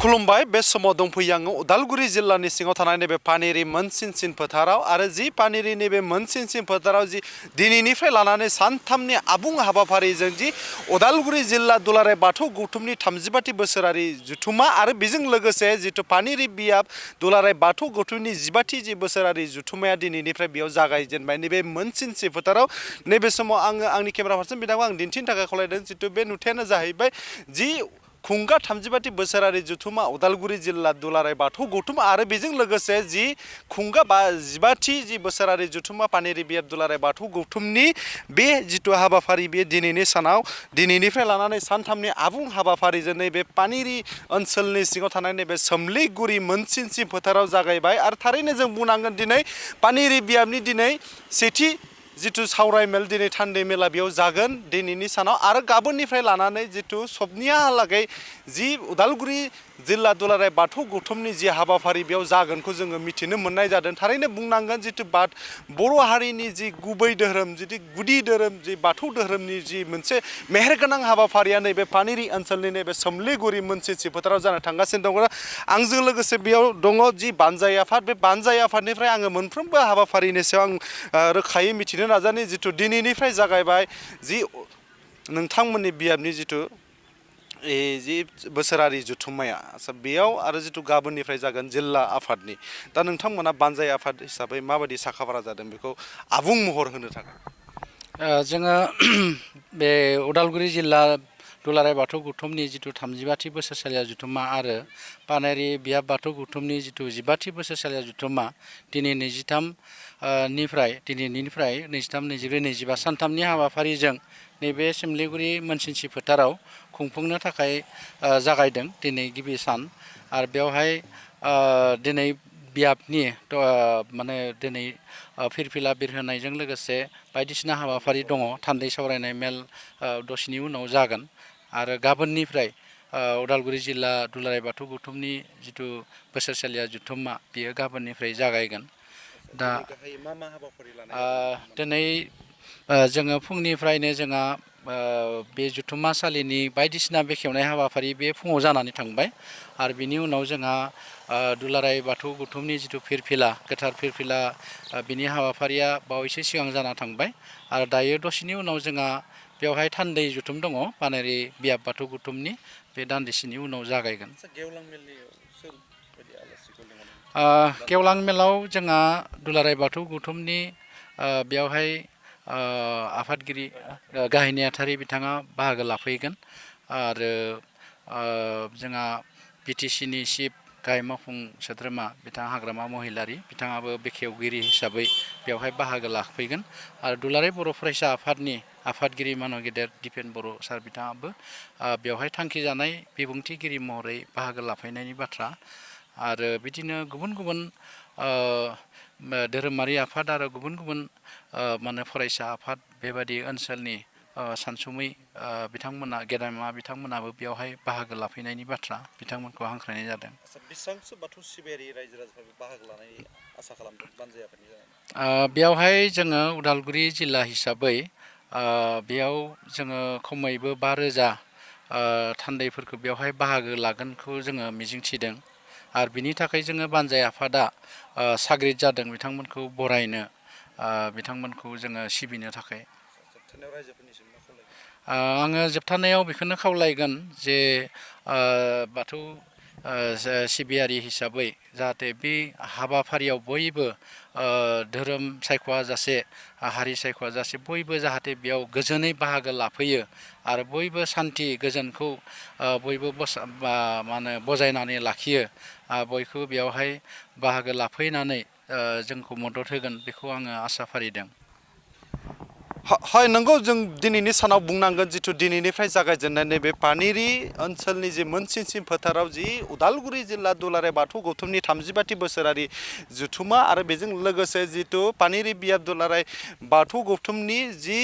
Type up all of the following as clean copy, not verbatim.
खुलुमबाय बे समाव दंफैयो आङो उदालगुरि जिल्लानि सिङाव थानाय नैबे पानेरि मोनसिनसिन फोथाराव आरो जि पानेरि नैबे मोनसिनसिन फोथाराव जि दिनैनिफ्राय लानानै सानथामनि आबुं हाबाफारिजों जि उदालगुरि जिल्ला दुलाराय बाथौ गौथुमनि 35थि बोसोरारि जुथुमा आरो बेजों लोगोसे जिथु पानेरि बियाब दुलाराय बाथौ गौथुमनि 15थि जि बोसोरारि जुथुमाया दिनैनिफ्राय बेयाव जागायजेनबाय नैबे मोनसिनसि फोथाराव नैबे समाव आङो आंनि केमेरा पार्सन बिथांखौ आं दिन्थिनो थाखाय खावलायदों जिथु बे नुथायानो जाहैबाय जि खुंगा 35थि बोसोरारि जुथुमा उदालगुरि जिल्ला दुलाराय बाथौ गौथुम आरो बेजों लोगोसे जि खुंगा 15थि जि बोसोरारि जुथुमा पानेरि बियाब दुलाराय बाथौ गौथुमनि बे जिथु हाबाफारि बे दिनैनि सानाव दिनैनिफ्राय लानानै सानथामनि आबुं हाबाफारिजों नैबे पानेरि ओनसोलनि सिङाव थानाय नैबे सोमलिगुरि मोनसिनसि फोथाराव जागायबाय आरो थारैनो जों बुंनांगोन दिनै पानेरि बियाबनि दिनै सेथि जिथु सावरायमेल दिनै थान्दै मेला बेयाव जागोन दिनैनि सानाव आरो गाबोननिफ्राय लानानै जिथु सबनियाहालागै जि उदालगुरि जिल्ला दुलाराय बाथौ गौथुमनि जि हाबाफारि बेयाव जागोनखौ जोङो मिथिनो मोननाय जादों थारैनो बुंनांगोन जिथु बर' हारिनि जि गुबै धोरोम जिथु गुदि धोरोम जि बाथौ धोरोमनि जि मोनसे मेहेरगोनां हाबाफारिया नैबे पानेरि ओनसोलनि नैबे सोमलिगुरि मोनसिनसि फोथाराव जानो थांगासिनो दङ आंजों लोगोसे बेयाव दङ जि बानजाय आफाद बे बानजाय आफादनिफ्राय आङो मोनफ्रोमबो हाबाफारिनि सायाव आं रोखायै मिथिनो नाजानि जिथु दिनैनिफ्राय जागायबाय जि नोंथांमोननि बियाबनि जिथु जि बोसोरारि जुथुम्माया बेयाव आरो जिथु गाबोननिफ्राय जागोन जिल्ला आफादनि दा नोंथांमोना बानजाय आफाद हिसाबै माबायदि साखाफारा जादों बेखौ आबुं महर होनो थाखाय जोङो बे उदालगुरि जिल्ला दुलाराय बाथौ गौथुमनि जिथु 35थि बोसोरसालिया जुथुम्मा आरो पानेरि बियाब बाथौ गौथुमनि जिथु 15थि बोसोरसालिया जुथुम्मा दिनै 23निफ्राय 23, 24, 25 सानथामनि हाबाफारिजों नैबे सोमलिगुरि मोनसिनसि फोथाराव खुंफुंनो थाखाय जागायदों दिनै गिबि सान आरो बेवहाय दिनै बियाबनि माने दिनै फिरफिला बिरहोनायजों लोगोसे बायदिसिना हाबाफारि दङ थान्दै सावरायनाय मेल दसेनि उनाव जागोन आरो गाबोननिफ्राय उदालगुरि जिल्ला दुलाराय बाथौ गौथुमनि जिथु बोसोरसालिया जुथुम्मा बियो गाबोननिफ्राय जागायगोन दा दिनै जोङो फुंनिफ्रायनो जोंहा बे जुथुम्मासालिनि बायदिसिना बेखेवनाय हाबाफारि बे फुङाव जानानै थांबाय आरो बिनि उनाव जोंहा दुलाराय बाथौ गौथुमनि जिथु फिरफिला गोथार फिरफिला बिनि हाबाफारिया बावैसो सिगां जाना थांबाय आरो दायो दसेनि उनाव जोंहा बेवहाय थान्दै जुथुम दङ पानेरि बियाब बाथौ गौथुमनि बे दान्दिसेनि उनाव जागायगोन गेवलां मेलाव जोंहा दुलाराय बाथौ गौथुमनि बेवहाय आफादगिरि गाहाय नेहाथारि बिथाङा बाहागो लाफैगोन आरो जोंहा बिटिसिनि चिफ गाहाय मावफुं सोद्रोमा बिथाङा हाग्रामा महिलारि बिथाङाबो बेखेवगिरि हिसाबै बेवहाय बाहागो लाफैगोन आरो दुलाराय बर' फरायसा आफादनि आफादगिरि मानव गेदेर दिपेन बर' सार बिथाङाबो बेवहाय थांखि जानाय बिबुंथिगिरि महरै बाहागो लाफैनायनि बाथ्रा आरो बिदिनो गुबुन गुबुन धोरोमारि आफाद आरो गुबुन गुबुन माने फरायसा आफाद बेबादि ओनसोलनि सानसुमै बिथांमोना गेदेमा बिथांमोनाबो बेवहाय बाहागो लाफैनायनि बाथ्रा बिथांमोनखौ हांख्रायनाय जादों। बेसेबांसो बाथौ सिबियारि रायजो राजाफोर बाहागो लानायनि आसा खालामदों बानजाय आफादनि बेवहाय जोङो उदालगुरि जिल्ला हिसाबै बेयाव जोङो खमैबो 5,000 थान्दैफोरखौ बेवहाय बाहागो लागोनखौ जोङो मिजिंथिदों आरो बिनि थाखाय जोङो बानजाय आफादा साग्रिद जादों बिथांमोनखौ बरायनो बिथांमोनखौ जोङो सिबिनो थाखाय आङो जोबथारनायाव बेखौनो खावलायगोन जे बाथौ सिबियारि हिसाबै जाहाथे बे हाबाफारियाव बयबो धोरोम सायख'आजासे हारि सायख'आजासे बयबो जाहाथे बेयाव गोजोनै बाहागो लाफैयो आरो बयबो सान्थि गोजोनखौ बयबो माने बजायनानै लाखियो बयखौ बेवहाय बाहागो लाफैनानै जोंखौ मदद होगोन बेखौ आङो आसा फारिदों। हय नंगौ जों दिनैनि सानाव बुंनांगोन जिथु दिनैनिफ्राय जागायजेननाय नैबे पानेरि ओनसोलनि जि मोनसिनसिम फोथाराव जि उदालगुरि जिल्ला दुलाराय बाथौ गौथुमनि 35थि बोसोरारि जुथुमा आरो बेजों लोगोसे जिथु पानेरि बियाब दुलाराय बाथौ गौथुमनि जि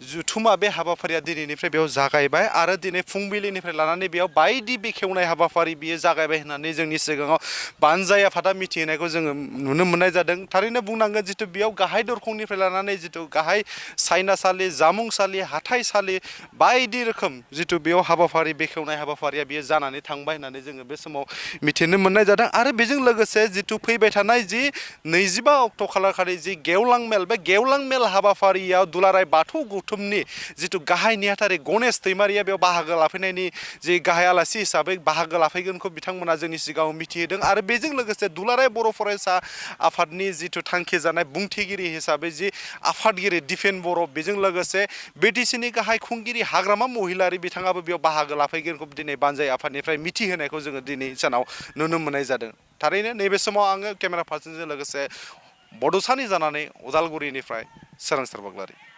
जुथुमा बे हाबाफारिया दिनैनिफ्राय बेयाव जागायबाय आरो दिनै फुंबिलिनिफ्राय लानानै बेयाव बायदि बेखेवनाय हाबाफारि बियो जागायबाय होननानै जोंनि सिगाङाव बानजाय आफादा मिथिहोनायखौ जोङो नुनो मोननाय जादों थारैनो बुंनांगोन जितु बेयाव गाहाय दरखंनिफ्राय लानानै जितु गाहाय सायनासालि जामुंसालि हाथाइसालि बायदि रोखोम जितु बेयाव हाबाफारि बेखेवनाय हाबाफारिया बियो जानानै थांबाय होननानै जोङो बे समाव मिथिनो मोननाय जादों आरो बेजों लोगोसे जितु फैबाय थानाय जि 25 अक्ट' खालारखालि जि गेवलां मेल बे गेवलां मेल हाबाफारियाव दुलाराय बाथौ गौथुमनि जितु गाहाय नेहाथारि गणेश दैमारिया बेयाव बाहागो लाफैनायनि जि गाहाय आलासि हिसाबै बाहागो लाफैगोनखौ बिथांमोना जोंनि सिगाङाव मिथिहोदों आरो बेजों लोगोसे दुलाराय बर' फरायसा आफादनि जितु थांखि जानाय बुंथिगिरि हिसाबै जि आफादगिरि दिफेन बर' बेजों लोगोसे बिटिसिनि गाहाय खुंगिरि हाग्रामा महिलारि बिथाङाबो बेयाव बाहागो लाफैगोनखौ दिनै बानजाय आफादनिफ्राय मिथिहोनायखौ जोङो दिनै सानाव नुनो मोननाय जादों थारैनो नैबे समाव आङो केमेरा पार्सनजों लोगोसे बड'सानि जानानै उदालगुरिनिफ्राय सोरांसार बाग्लारि